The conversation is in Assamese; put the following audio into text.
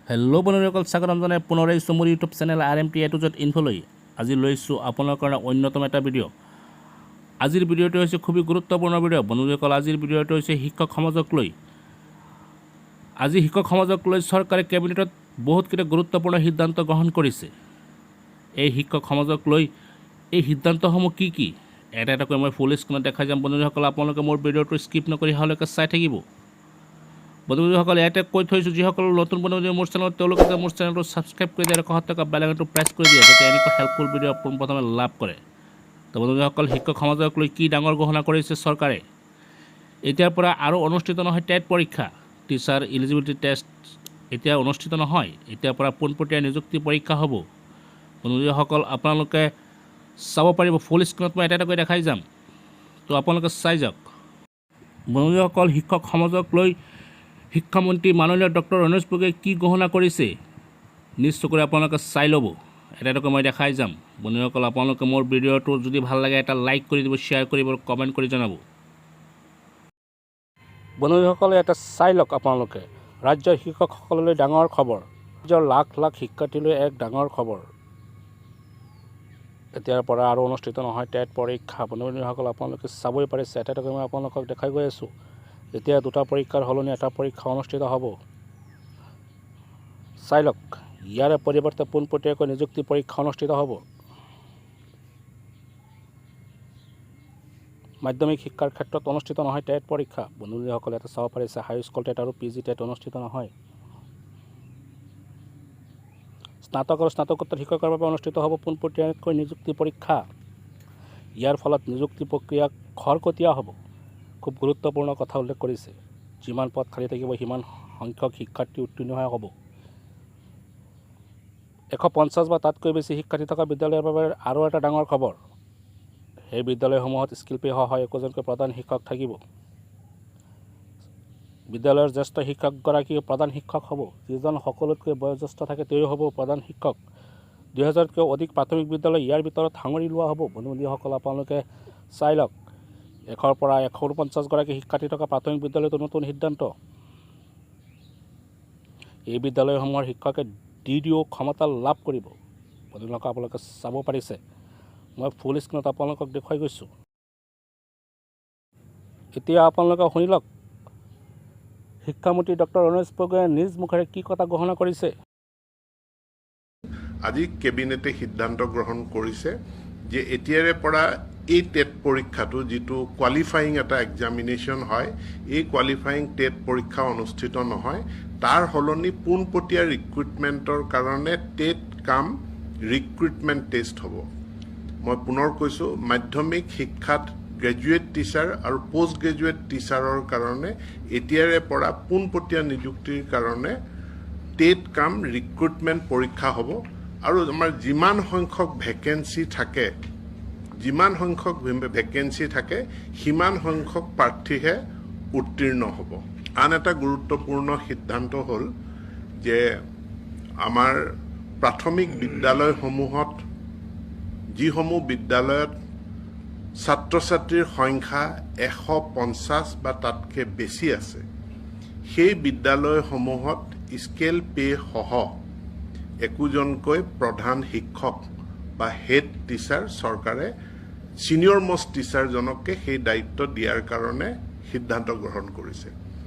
হেল্ল' বন্ধুসকল, স্বাগতম জনাই পুনৰ আহিছোঁ মোৰ YouTube channel R M T A to Z ইনফ'লৈ। আজি লৈছোঁ আপোনাৰ কাৰণে অন্যতম এটা ভিডিঅ'। আজিৰ ভিডিঅ'টো হৈছে খুবেই গুৰুত্বপূৰ্ণ ভিডিঅ'। বন্ধুসকল, আজিৰ ভিডিঅ'টো হৈছে শিক্ষক সমাজক লৈ। আজি শিক্ষক সমাজক লৈ চৰকাৰে কেবিনেটত বহুতকেইটা গুৰুত্বপূৰ্ণ সিদ্ধান্ত গ্ৰহণ কৰিছে। এই শিক্ষক সমাজক লৈ এই সিদ্ধান্তসমূহ কি কি, এটা এটাকৈ মই ফুল স্ক্ৰীণত দেখাই যাম। বন্ধুসকল, আপোনালোকে মোৰ ভিডিঅ'টো স্কিপ নকৰি শেষলৈকে চাই থাকিব। বন্ধুসকল, ইয়াতে কৈ থৈছোঁ, যিসকল নতুন বন্ধু মোৰ চেনেলত, তেওঁলোকে যে মোৰ চেনেলটো ছাবস্ক্ৰাইব কৰি দিয়ে আৰু কাষত থকা বেল আইকনটো প্ৰেছ কৰি দিয়ে, যাতে এনেকুৱা হেল্পফুল ভিডিঅ' পোনপ্ৰথমে লাভ কৰে। তো বন্ধুসকল, শিক্ষক সমাজক লৈ কি ডাঙৰ ঘোষণা কৰিছে চৰকাৰে? এতিয়াৰ পৰা আৰু অনুষ্ঠিত নহয় টেট পৰীক্ষা। টিচাৰ ইলিজিবিলিটি টেষ্ট এতিয়া অনুষ্ঠিত নহয়। এতিয়াৰ পৰা পোনপটীয়া নিযুক্তি পৰীক্ষা হ'ব। বন্ধুসকল, আপোনালোকে চাব পাৰিব, ফুল স্ক্ৰীণত মই এটা এটাকৈ দেখাই যাম। তো আপোনালোকে চাই যাওক। বন্ধুসকল, শিক্ষক সমাজক লৈ শিক্ষামন্ত্ৰী মাননীয় ডক্টৰ ৰণোজ পেগুৱে কি ঘোষণা কৰিছে, নিজ চকুৰে আপোনালোকে চাই ল'ব। এটা এটাকৈ মই দেখাই যাম। বন্ধুসকল, আপোনালোকে মোৰ ভিডিঅ'টো যদি ভাল লাগে, এটা লাইক কৰি দিব, শ্বেয়াৰ কৰিব, কমেণ্ট কৰি জনাব। বন্ধুসকলে, এটা চাই লওক আপোনালোকে। ৰাজ্যৰ শিক্ষকসকললৈ ডাঙৰ খবৰ। ৰাজ্যৰ লাখ লাখ শিক্ষাৰ্থীলৈ এক ডাঙৰ খবৰ। এতিয়াৰ পৰা আৰু অনুষ্ঠিত নহয় টেট পৰীক্ষা। বন্ধুসকল, আপোনালোকে চাবই পাৰিছে, এটা এটাকৈ মই আপোনালোকক দেখাই গৈ আছোঁ। এতিয়া দুটা পৰীক্ষাৰ সলনি এটা পৰীক্ষা অনুষ্ঠিত হ'ব। চাই লওক, ইয়াৰে পৰিৱৰ্তে পোনপটীয়াকৈ নিযুক্তি পৰীক্ষা অনুষ্ঠিত হ'ব। মাধ্যমিক শিক্ষাৰ ক্ষেত্ৰত অনুষ্ঠিত নহয় টেট পৰীক্ষা। বন্ধুসকলে, এটা চাব পাৰিছে, হাইস্কুল টেট আৰু পি জি টেট অনুষ্ঠিত নহয়। স্নাতক আৰু স্নাতকোত্তৰ শিক্ষকৰ বাবে অনুষ্ঠিত হ'ব পোনপটীয়াকৈ নিযুক্তি পৰীক্ষা। ইয়াৰ ফলত নিযুক্তি প্ৰক্ৰিয়া খৰতকীয়া হ'ব। খুব গুৰুত্বপূৰ্ণ কথা উল্লেখ কৰিছে। যিমান পদ খালী থাকিব, সিমান সংখ্যক শিক্ষাৰ্থী উত্তীৰ্ণ হ'ব। 150 বা তাতকৈ বেছি শিক্ষাৰ্থী থকা বিদ্যালয়ৰ বাবে আৰু এটা ডাঙৰ খবৰ। সেই বিদ্যালয়সমূহত স্কেল পে' সহ একোজনকৈ প্ৰধান শিক্ষক থাকিব। বিদ্যালয়ৰ জ্যেষ্ঠ শিক্ষকগৰাকী প্ৰধান শিক্ষক হ'ব। যিজন সকলোতকৈ বয়োজ্যেষ্ঠ থাকে, তেওঁ হ'ব প্ৰধান শিক্ষক। 2000তকৈ অধিক প্ৰাথমিক বিদ্যালয় ইয়াৰ ভিতৰত সাঙুৰি লোৱা হ'ব। বন্ধু বান্ধৱীসকল, আপোনালোকে চাই লওক, 100ৰ পৰা 149গৰাকী শিক্ষাৰ্থী থকা প্ৰাথমিক বিদ্যালয়তো নতুন সিদ্ধান্ত। এই বিদ্যালয়সমূহৰ শিক্ষকে ডি ডি অ' ক্ষমতা লাভ কৰিব। বন্ধুসকল, আপোনালোকে চাব পাৰিছে, মই ফুল স্ক্ৰীণত আপোনালোকক দেখুৱাই গৈছোঁ। এতিয়া আপোনালোকে শুনি লওক, শিক্ষামন্ত্ৰী ডক্টৰ ৰণোজ পেগুৱে নিজ মুখেৰে কি কথা ঘোষণা কৰিছে। আজি কেবিনেটে সিদ্ধান্ত গ্ৰহণ কৰিছে যে এতিয়াৰে পৰা এই টেট পৰীক্ষাটো, যিটো কোৱালিফায়িং এটা এক্সামিনেশ্যন হয়, এই কোৱালিফায়িং টেট পৰীক্ষা অনুষ্ঠিত নহয়। তাৰ সলনি পোনপটীয়া ৰিক্ৰুইটমেণ্টৰ কাৰণে টেট কাম ৰিক্ৰুইটমেণ্ট টেষ্ট হ'ব। মই পুনৰ কৈছোঁ, মাধ্যমিক শিক্ষাত গ্ৰেজুৱেট টিচাৰ আৰু পষ্ট গ্ৰেজুৱেট টিচাৰৰ কাৰণে এতিয়াৰে পৰা পোনপটীয়া নিযুক্তিৰ কাৰণে টেট কাম ৰিক্ৰুইটমেণ্ট পৰীক্ষা হ'ব আৰু আমাৰ যিমান সংখ্যক ভেকেঞ্চি থাকে, সিমান সংখ্যক প্ৰাৰ্থীহে উত্তীৰ্ণ হ'ব। আন এটা গুৰুত্বপূৰ্ণ সিদ্ধান্ত হ'ল যে আমাৰ প্ৰাথমিক বিদ্যালয়সমূহত, যিসমূহ বিদ্যালয়ত ছাত্ৰ ছাত্ৰীৰ সংখ্যা 150 বা তাতকৈ বেছি আছে, সেই বিদ্যালয়সমূহত স্কেল পে' সহ একোজনকৈ প্ৰধান শিক্ষক বা হেড টিচাৰ চৰকাৰে ছিনিয়ৰ মষ্ট টিচাৰজনকে সেই দায়িত্ব দিয়াৰ কাৰণে সিদ্ধান্ত গ্ৰহণ কৰিছে।